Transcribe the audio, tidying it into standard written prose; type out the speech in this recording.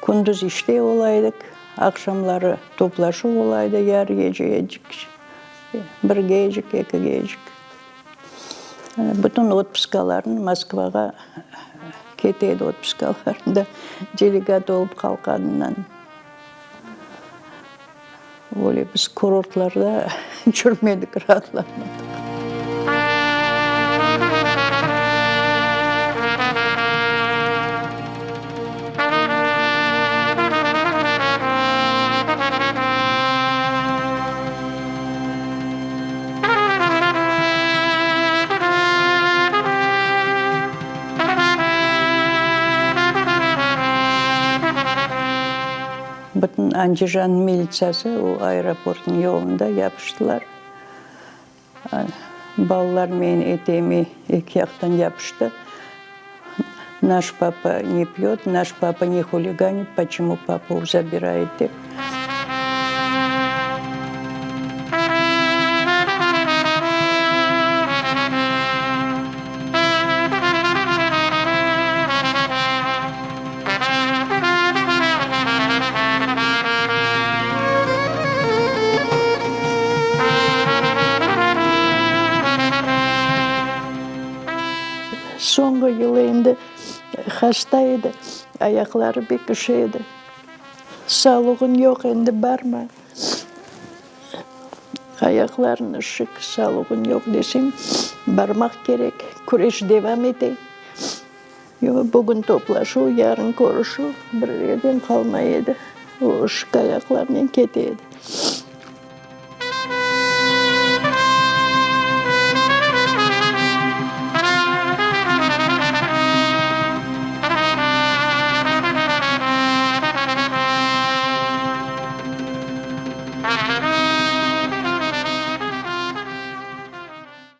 Kündüz işte ola edik, aqşamları toplaşuv ola edi, yarı gececik, birgecik, ekigecik. Bütün otpuskalarnı Moskvağa kete edi, otpuskalarında delegat olıp qalqanından. Öyle biz kurortlarda cürmedik, raatlanmadıq. Bütün Andijan militsiyası o aeroportnıñ yolunda yapıştılar. Balalar meni eteğime eki yaqtan yapıştı. Naş papa ne piyot, naş papa ne huliganit, poçemu papu zabirayet dep. Soñğı yılı endi hasta edi, ayaqları pek üşüy edi. Sağlığın yoq endi, barma, ayaqların üşük, sağlığın yoq desem, barmaq kerek, küreş devam ete. Yoq, bugün toplaşuv, yarın körüşüv, bir yerden qalmay edi. O ışıq ayaqlarnen kete edi.